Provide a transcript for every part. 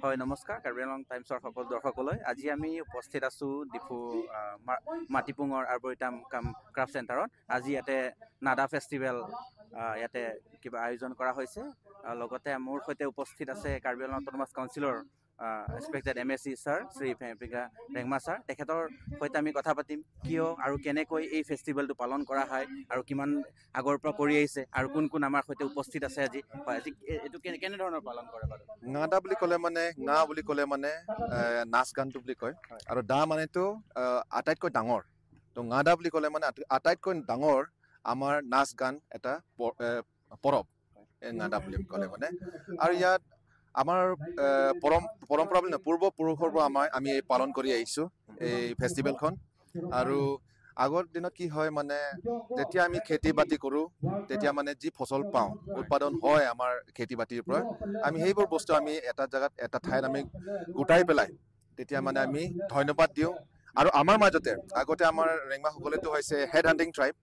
হয়, নমস্কাৰ কাৰ্বি আংলং টাইমছৰ সকলো দৰ্শকলৈ। আজি আমি উপস্থিত আছোঁ ডিফু মাটিপুঙৰ আৰ্বৰিটাম কাম ক্ৰাফ্ট চেণ্টাৰত। আজি ইয়াতে নাডা ফেষ্টিভেল ইয়াতে কিবা আয়োজন কৰা হৈছে। লগতে মোৰ সৈতে উপস্থিত আছে কাৰ্বি আংলং অট'নমাছ কাউন্সিলৰ respected MAC sir Shri Phepika Rengma sir. তেখেতৰ সৈতে আমি কথা পাতিম কিয় আৰু কেনেকৈ এই ফেষ্টিভেলটো পালন কৰা হয় আৰু কিমান আগৰ পৰা কৰি আহিছে আৰু কোন কোন আমাৰ সৈতে উপস্থিত আছে আজি। হয়, আজি এইটো কেনেধৰণৰ পালন কৰে বাৰু? ঙাদা বুলি ক'লে মানে, ঙা বুলি ক'লে মানে নাচ গানটো বুলি কয়, আৰু দা মানেতো আটাইতকৈ ডাঙৰ। তো ঙাদা বুলি ক'লে মানে আটাইতকৈ ডাঙৰ আমাৰ নাচ গান এটা পৰৱ ঙাদা বুলি ক'লে মানে। আৰু ইয়াত আমাৰ পৰম্পৰা বুলি নহয়, পূৰ্বপুৰুষৰ পৰা আমি এই পালন কৰি আহিছোঁ এই ফেষ্টিভেলখন। আৰু আগৰ দিনত কি হয় মানে, যেতিয়া আমি খেতি বাতি কৰোঁ তেতিয়া মানে যি ফচল পাওঁ, উৎপাদন হয় আমাৰ খেতি বাতিৰ পৰা, আমি সেইবোৰ বস্তু আমি এটা জেগাত এটা ঠাইত আমি গোটাই পেলাই তেতিয়া মানে আমি ধন্যবাদ দিওঁ। আৰু আমাৰ মাজতে আগতে আমাৰ ৰেংমাসকলেতো হৈছে হেড হাণ্টিং ট্ৰাইব,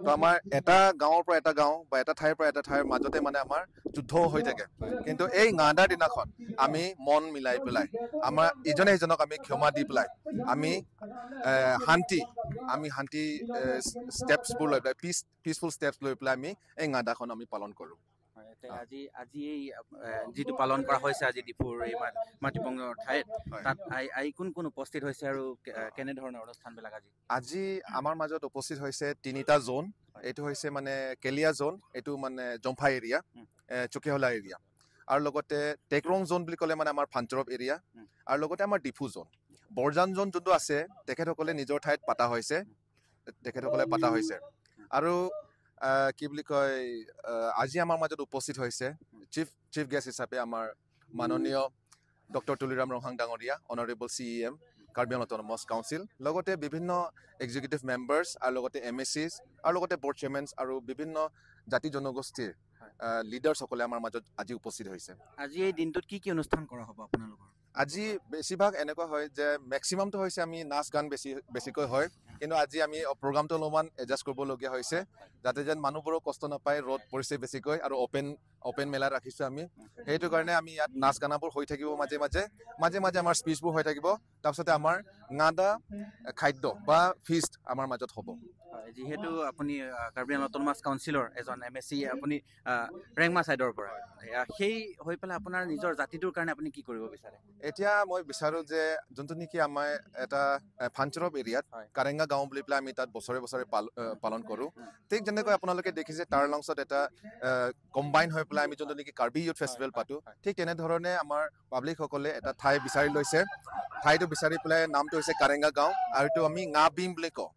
তো আমাৰ এটা গাঁৱৰ পৰা এটা গাঁও বা এটা ঠাইৰ পৰা এটা ঠাইৰ মাজতে মানে আমাৰ যুদ্ধ হৈ থাকে। কিন্তু এই ঙাদাৰ দিনাখন আমি মন মিলাই পেলাই আমাৰ ইজনে সিজনক আমি ক্ষমা দি পেলাই আমি শান্তি, আমি শান্তি ষ্টেপছবোৰ লৈ পেলাই, পিচফুল ষ্টেপছ লৈ পেলাই আমি এই ঙাদাখন আমি পালন কৰোঁ। আজি এই যিটো পালন কৰা হৈছে আজি ডিফুৰ এই মাটিপঙৰ ঠাইত, তাত আই কোন কোন উপস্থিত হৈছে আৰু কেনেধৰণৰ অনুষ্ঠানবিলাক আজি? আজি আমাৰ মাজত উপস্থিত হৈছে তিনিটা জ'ন। এইটো হৈছে মানে কেলিয়া জ'ন, এইটো মানে জম্ফাই এৰিয়া, চকীহলা এৰিয়া, আৰু লগতে টেকৰং জ'ন বুলি ক'লে মানে আমাৰ ফাঞ্চৰপ এৰিয়া, আৰু লগতে আমাৰ ডিফু জ'ন। বৰজান জ'ন যোনটো আছে তেখেতসকলে নিজৰ ঠাইত পাতা হৈছে, তেখেতসকলে পাতা হৈছে। আৰু কি বুলি কয়, আজি আমাৰ মাজত উপস্থিত হৈছে চিফ গেষ্ট হিচাপে আমাৰ মাননীয় ডক্টৰ তুলিৰাম ৰংহাং ডাঙৰীয়া, honourable CEM Karbi Anglong autonomous council, লগতে বিভিন্ন এক্সিকিউটিভ মেম্বাৰ্ছ আৰু লগতে এমএচিজ আৰু লগতে বৰ্ড চেয়াৰমেনছ আৰু বিভিন্ন জাতি জনগোষ্ঠীৰ লিডাৰ্ছসকলে আমাৰ মাজত আজি উপস্থিত হৈছে। আজি এই দিনটোত কি কি অনুষ্ঠান কৰা হ'ব আপোনালোকৰ? আজি বেছিভাগ এনেকুৱা হয় যে মেক্সিমামটো হৈছে আমি নাচ গান বেছিকৈ হয়, কিন্তু আজি আমি প্ৰগ্ৰামটো অলপমান এডজাষ্ট কৰিবলগীয়া হৈছে যাতে যেন মানুহবোৰো কষ্ট নাপায়। ৰ'দ পৰিছে বেছিকৈ আৰু অ'পেন মেলা ৰাখিছোঁ আমি, সেইটো কাৰণে আমি ইয়াত নাচ গানাবোৰ হৈ থাকিব, মাজে মাজে মাজে মাজে আমাৰ স্পীচবোৰ হৈ থাকিব। তাৰপিছতে আমাৰ ঙাদা খাদ্য বা ফিষ্ট আমাৰ মাজত হ'ব। যিহেতু আপুনি কাৰ্বি আংলং অট'নমাছ কাউন্সিলৰ এজন এমএচি, আপুনি ৰেংমা ছাইডৰ পৰা, সেই হৈ পেলাই আপোনাৰ নিজৰ জাতিটোৰ কাৰণে আপুনি কি কৰিব বিচাৰে? এতিয়া মই বিচাৰোঁ যে যোনটো নেকি আমাৰ এটা ফাঞ্চৰপ এৰিয়াত কাৰেংগা গাঁও বুলি পেলাই আমি তাত বছৰে বছৰে পালন কৰোঁ। ঠিক যেনেকৈ আপোনালোকে দেখিছে টাৰলংছত এটা কম্বাইন হৈ পেলাই আমি যোনটো নেকি কাৰ্বি ইউথ ফেষ্টিভেল পাতোঁ, ঠিক তেনেধৰণে আমাৰ পাব্লিকসকলে এটা ঠাই বিচাৰি লৈছে। ঠাইটো বিচাৰি পেলাই নামটো হৈছে কাৰেংগা গাঁও আৰু এইটো আমি ঙা বিম বুলি কওঁ।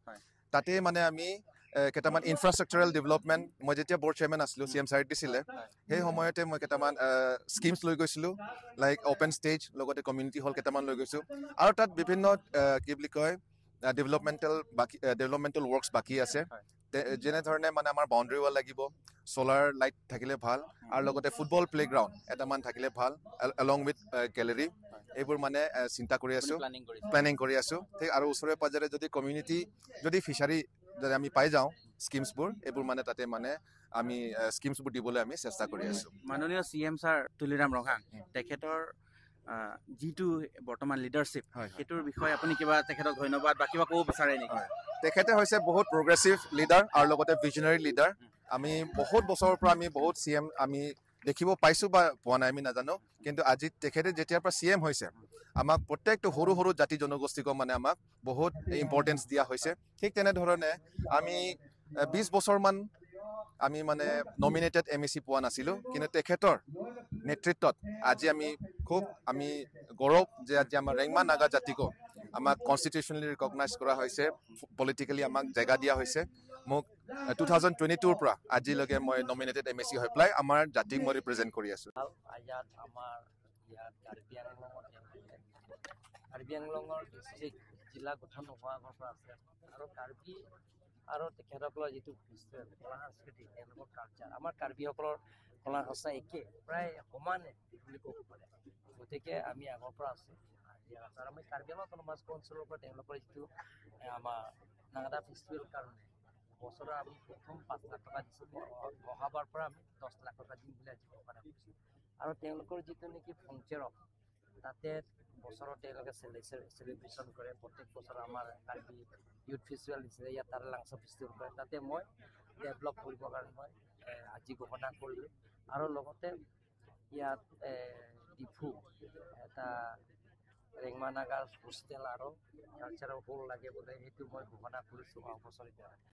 তাতে মানে আমি কেইটামান ইনফ্ৰাষ্ট্ৰাকচাৰেল ডেভেলপমেণ্ট, মই যেতিয়া বৰ্ড চেয়াৰমেন আছিলোঁ, চি এম ছাৰে দিছিলে, সেই সময়তে মই কেইটামান স্কিমছ লৈ গৈছিলোঁ, লাইক অ'পেন ষ্টেজ, লগতে কমিউনিটি হল কেইটামান লৈ গৈছোঁ। আৰু তাত বিভিন্ন কি বুলি কয় ডেভেলপমেণ্টেল ৱৰ্কছ বাকী আছে, যেনেধৰণে মানে আমাৰ বাউণ্ডেৰী ৱাল লাগিব, চ'লাৰ লাইট থাকিলে ভাল, আৰু লগতে ফুটবল প্লে'গ্ৰাউণ্ড এটামান থাকিলে ভাল, এলং উইথ গেলেৰী। এইবোৰ মানে চিন্তা কৰি আছোঁ, প্লেনিং কৰি আছোঁ। ঠিক আৰু ওচৰে পাজৰে যদি কমিউনিটি যদি ফিচাৰী যদি আমি পাই যাওঁ স্কিমছবোৰ, এইবোৰ মানে তাতে মানে আমি স্কিমছবোৰ দিবলৈ আমি চেষ্টা কৰি আছোঁ। মাননীয় চিএম ছাৰ তুলিৰাম ৰংহাং, তেখেতৰ যিটো বৰ্তমান লিডাৰশ্বিপ, সেইটোৰ বিষয়ে আপুনি কিবা তেখেতক ধন্যবাদ বা কিবা ক'ব বিচাৰে নেকি? তেখেতে হৈছে বহুত প্ৰগ্ৰেছিভ লিডাৰ আৰু লগতে ভিজনেৰী লিডাৰ। আমি বহুত বছৰৰ পৰা আমি বহুত চিএম আমি দেখিব পাইছোঁ বা পোৱা নাই আমি নাজানো, কিন্তু আজি তেখেতে যেতিয়াৰ পৰা চিএম হৈছে আমাক প্ৰত্যেকটো সৰু সৰু জাতি জনগোষ্ঠীকো মানে আমাক বহুত ইম্পৰ্টেঞ্চ দিয়া হৈছে। ঠিক তেনেধৰণে আমি 20 বছৰমান আমি মানে নমিনেটেড এমএচি পোৱা নাছিলোঁ, কিন্তু তেখেতৰ নেতৃত্বত আজি আমি খুব আমি গৌৰৱ যে আজি আমাৰ ৰেংমা নাগা জাতিকো আমাক কনষ্টিটিউচনেলি ৰিকগনাইজ কৰা হৈছে, পলিটিকেলি আমাক জেগা দিয়া হৈছে। মোক 2022ৰ পৰা আজিলৈকে মই নমিনেটেড এমএচি হৈ পেলাই আমাৰ জাতিক মই ৰিপ্ৰেজেণ্ট কৰি আছোঁ। ইয়াত আমাৰ ইয়াত কাৰ্বি আংলঙৰ ডিষ্ট্ৰিক্ট জিলা গঠন নোহোৱা আগৰ পৰা আছে। আৰু কাৰ্বি আৰু তেখেতসকলৰ যিটো কলা সংস্কৃতি, তেওঁলোকৰ কালচাৰ, আমাৰ কাৰ্বিসকলৰ কলা সংস্কৃতি একে, প্ৰায় সমানে বুলি ক'ব পাৰে। গতিকে আমি আগৰ পৰা আছোঁ। আৰু আমি কাৰ্বি আংলং অট'নমাছ কাউন্সিলৰ পৰা তেওঁলোকৰ যিটো আমাৰ নাগাদা ফেষ্টিভেল কাৰণে বছৰৰ আমি প্ৰথম 5 লাখ টকা দিছোঁ, অহাবাৰ পৰা আমি 10 লাখ টকা দিম বুলি আজি ঘোষণা কৰিছোঁ। আৰু তেওঁলোকৰ যিটো নেকি ফ্ৰণ্টিয়াৰ তাতে বছৰত তেওঁলোকে চেলিব্ৰেশ্যন কৰে। প্ৰত্যেক বছৰ আমাৰ কাৰ্বি ইউথ ফেষ্টিভেল দিছিলে, ইয়াত তাৰে লাংচা ফেষ্টিভেল কৰে। তাতে মই ডেভেলপ কৰিবৰ কাৰণে মই আজি ঘোষণা কৰিলোঁ। আৰু লগতে ইয়াত ডিফু এটা ৰেংমা নাগাৰ হোষ্টেল আৰু কালচাৰেল হল লাগে বোলে, সেইটো মই ঘোষণা কৰিছোঁ অহা বছৰ।